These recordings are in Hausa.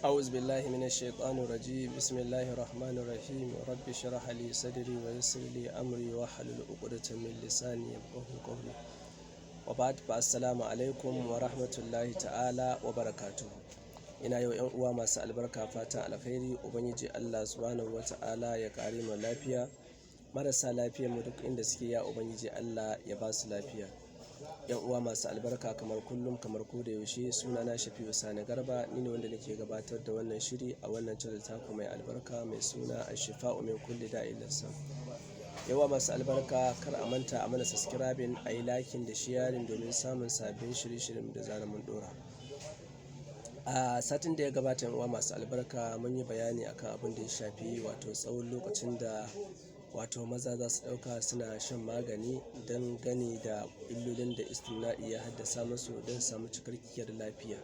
أعوذ بالله من الشيطان الرجيم. بسم الله الرحمن الرحيم. رب اشرح لي صدري ويسر لي أمري واحلل عقدة من لساني يفقهوا قولي. وبعد، السلام عليكم ورحمة الله تعالى وبركاته. Ina yau 'yan uwa masu albarka fatan alkhairi. Ubangiji Allah Subhanahu wata'ala ya kare mu lafiya. Marasa lafiyar mu duk inda suke, ya Ubangiji Allah ya ba su lafiya. Yan uwa masu albarka, kamar kullum, kamar ko da yaushe, suna na Shafi'u Sani Garba. Ni ne wanda nake gabatar da wannan shiri a wannan channel taku mai albarka mai suna Ashifa'u min kulli da'in lassam. Yawa masu albarka, kar a manta a mana subscribing, a yi liking da sharing domin samun sabbin shirye-shiryen da zarar mun dora. A satin da ya gabata, yan uwa masu albarka, mun yi bayani akan abin da ya shafi wato tsawon lokacin da wato maza za su ɗauka suna shan magani don gani da illolin da istimna'i ya haddasa musu, don samu cikakkiyar lafiya.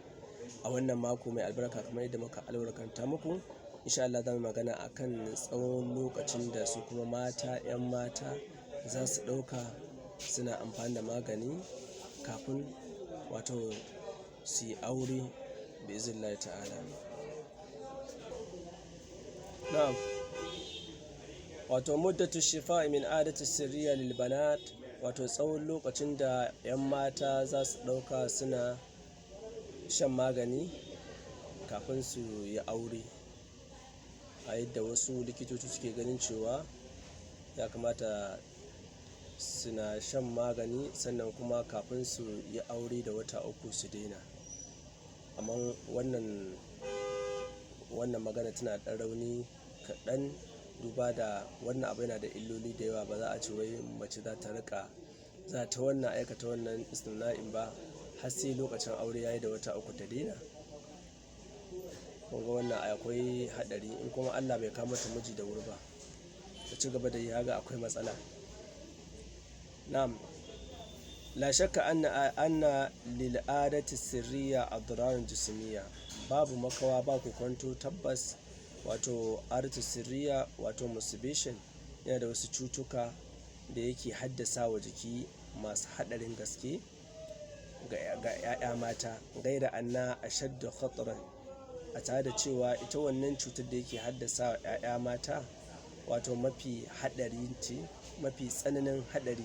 A wannan mako mai albarka, kamar yadda muka albarkanta muku, insha Allah za mu magana akan tsawon lokacin da su kuma mata, 'yan mata, za su ɗauka suna amfani da magani kafin wato su yi aure, bi'iznillahi ta'ala. Na'am, wato muddatu shifa'i min adati sirriya lil banat, wato tsawon lokacin da 'yan mata za su ɗauka suna shan magani kafin su yi aure, a yadda wasu likitoci suke ganin cewa ya kamata suna shan magani, sannan kuma kafin su yi aure da wata 3 su daina. Amma wannan magana tana ɗan rauni kaɗan, duba da wannan abu yana da illoli da yawa. Ba za a ce wai mace za ta riƙa za ta wannan aikata wannan istimna'in ba har sai lokacin aure yayi da wata 3 ta daina. Kun ga wannan akwai haɗari. In kuma Allah bai kawo mata miji da wuri ba, ta ci gaba da yi, haka akwai matsala. Na'am, la shakka anna lil adati sirriya adrarun jismiya. Babu makawa, ba kwanto, tabbas wato adatu sirriya, wato masturbation, yana da wasu cutuka da yake haddasa wa jiki masu haɗarin gaske ga 'ya'ya mata. Gaira anna ashaddu khatran, a tare da cewa ita wannan cutar da yake haddasa wa 'ya'ya mata wato mafi haɗari ce, mafi tsananin haɗari,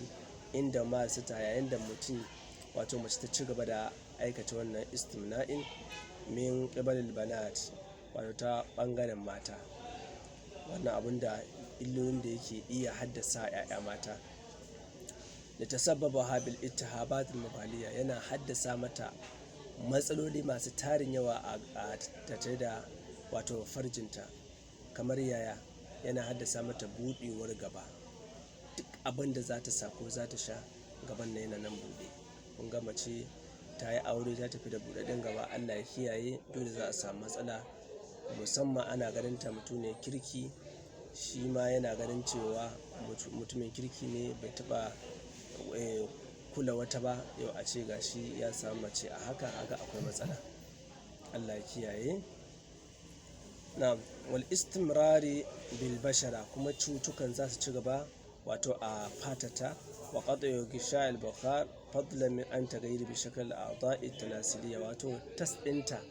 inda masu ta yayin da mutum, wato mace, ta ci gaba da aikata wannan istimna'in, min qibalil banat, wato ta ɓangaren mata. Wannan abun da illolin da yake iya haddasa 'ya'ya mata da ta sabbaba habil ittihabat mubaliya, yana haddasa mata matsaloli masu tarin yawa a tattare da wato farjinta. Kamar yaya? Yana haddasa mata buɗewar gaba. Duk abin da za ta sa ko za ta sha, gaban nan yana nan buɗe. Kun ga mace ta yi aure ta tafi da buɗaɗɗen gaba, Allah ya kiyaye, dole za a samu matsala. Musamman ana ganin ta mutuniyar kirki, shi ma yana ganin cewa mutumin kirki ne, bai taɓa kula wata ba. Yau a ce ga shi ya samu mace a haka, haka akwai matsala. Allah ya kiyaye. Na'am, wal istimrari bil bashara, kuma cutukan za su ci gaba wato a fatata, wa qat'u gisha'il bukhar, fadlan min an taghayyur bi shakl a'dha'i tanasiliya, wato tas ɗinta,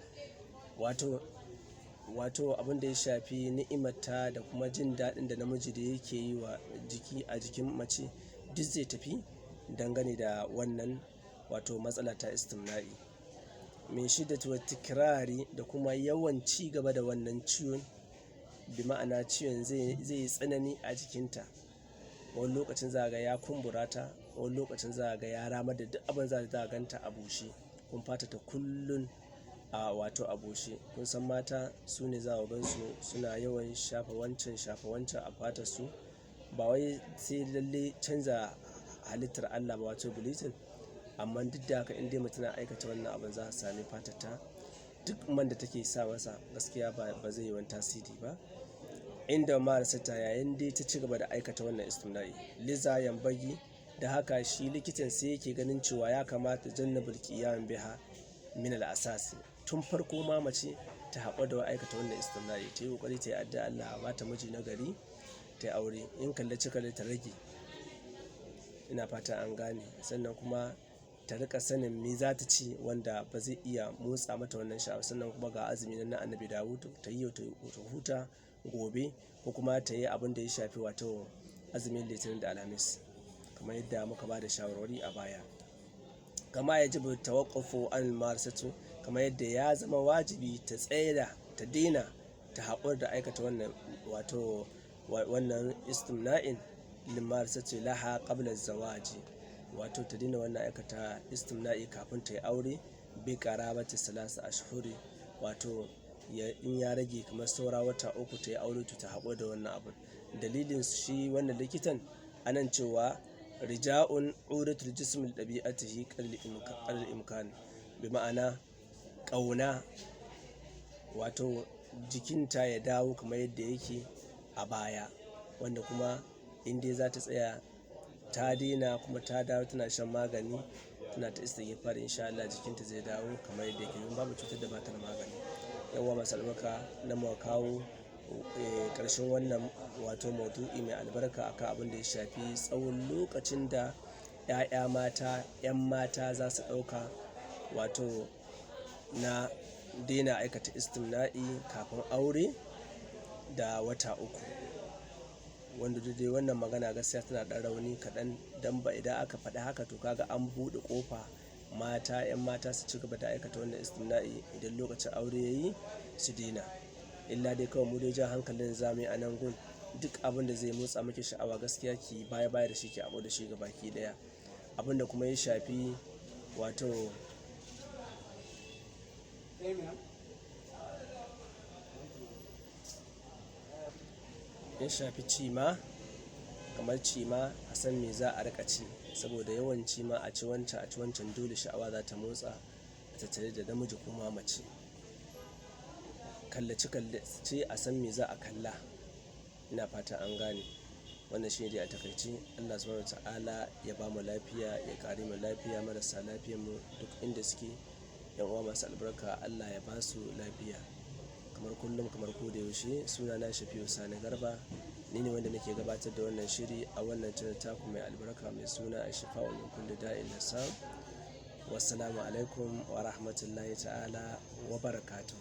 wato abin da ya shafi ni'imarta da kuma jin daɗin da namiji da yake yi wa jiki a jikin mace, duk zai tafi dangane da wannan wato matsala ta istimna'i. Min shiddati wa tikrari, da kuma yawan ci gaba da wannan ciwon, bi ma'ana ciwon zai yi tsanani a jikinta. Wani lokacin za ga ya kumbura ta, wani lokacin za ga ya ramar da duk abin za a ganta a bushe. Kun fata ta kullun a wato a bushe. Kun san mata su ne za a gan su suna yawan shafa wancan, shafa wancan a fatar su. Ba wai sai lalle canza halittar Allah ba, wato bleaching. Amma duk da haka, in dai mutum na aikata wannan abin, za a sami fatar ta duk man da take sa masa, gaskiya ba zai yi wani tasiri ba. Inda marasa yayin dai ta ci gaba da aikata wannan istimna'i. Liza yambagi, da haka shi likitan sai yake ganin cewa ya kamata jannabul qiyam biha min al asasi. Tun farko ma mace ta haƙura da aikata wannan istimna'i, ta yi ƙoƙari ta yi addu'a Allah ya bata miji na gari, ta yi aure. In kallace kallace ta rage. Ina fata an gane. Sannan kuma Ta rika sanin me za ta ci wanda ba zai iya motsa mata wannan sha'awa. Sannan kuma ga azumi na Annabi Dawud, ta yi ta huta gobe, ko kuma ta yi abin da ya shafi wato azumin Litinin da Alhamis kamar yadda muka ba da shawarwari a baya. Kama yajibu tawaqqufu an marsatu, kamar yadda ya zama wajibi ta tsaya, ta daina, ta haƙura da aikata wannan wato wannan istimna'in limarsati laha qabla zawaji, wato ta daina wannan aikata istimna'i kafin ta yi aure bi qarabati salasa ashhuri, wato in ya rage kamar saura wata 3 ta yi aure, to ta haƙura da wannan abun. Dalilin shi wannan likitan anan cewa rija'un udatul jism li dabi'atihi qadar imkan, bi ma'ana ƙauna wato jikinta ya dawo kamar yadda yake a baya, wanda kuma in dai za ta tsaya ta daina kuma ta dawo tana shan magani, tana ta istighfar, insha Allah jikinta zai dawo kamar yadda yake, domin babu cutar da bata da magani. Yan uwa masu albarka, na muka kawo ƙarshen wannan wato maudu'i mai albarka akan abin da ya shafi tsawon lokacin da 'ya'ya mata, 'yan mata za su ɗauka wato na daina aikata istimna'i kafin aure da wata 3. Wanda duk dai wannan magana gaskiya tana ɗan rauni kaɗan, dan ba idan aka faɗi haka to kaga an buɗe ƙofa mata, 'yan mata su ci gaba da aikata wannan istimna'i idan lokacin aure ya yi su daina. Illa dai kawai mu dai jan hankalin zamu yi a nan gun, duk abin da zai motsa miki sha'awa gaskiya ki baya baya da shi, ki abu da shi gabaki ɗaya. Abin da kuma ya shafi wato ya shafi cima, kamar cima a san me za a riƙa ci, saboda yawan cima a ci wancan a ci wancan dole sha'awa za ta motsa a tattare da namiji kuma mace. Kallace kallace a san me za a kalla. Ina fata an gane. Wannan shine dai a takaice. Allah subhanahu wa ta'ala ya bamu lafiya, ya ƙare mu lafiya, marasa lafiyar mu duk inda suke. 'Yan uwa masu albarka, Allah ya ba su lafiya. Kamar kullum kamar ko da yaushe, sunana Shafi'u Sani Garba. Ni ne wanda nake gabatar da wannan shiri a wannan channel taku mai albarka mai suna Ashifa'u min kulli da'in nasam. Wassalamu alaikum wa rahmatullahi ta'ala wa barakatuh.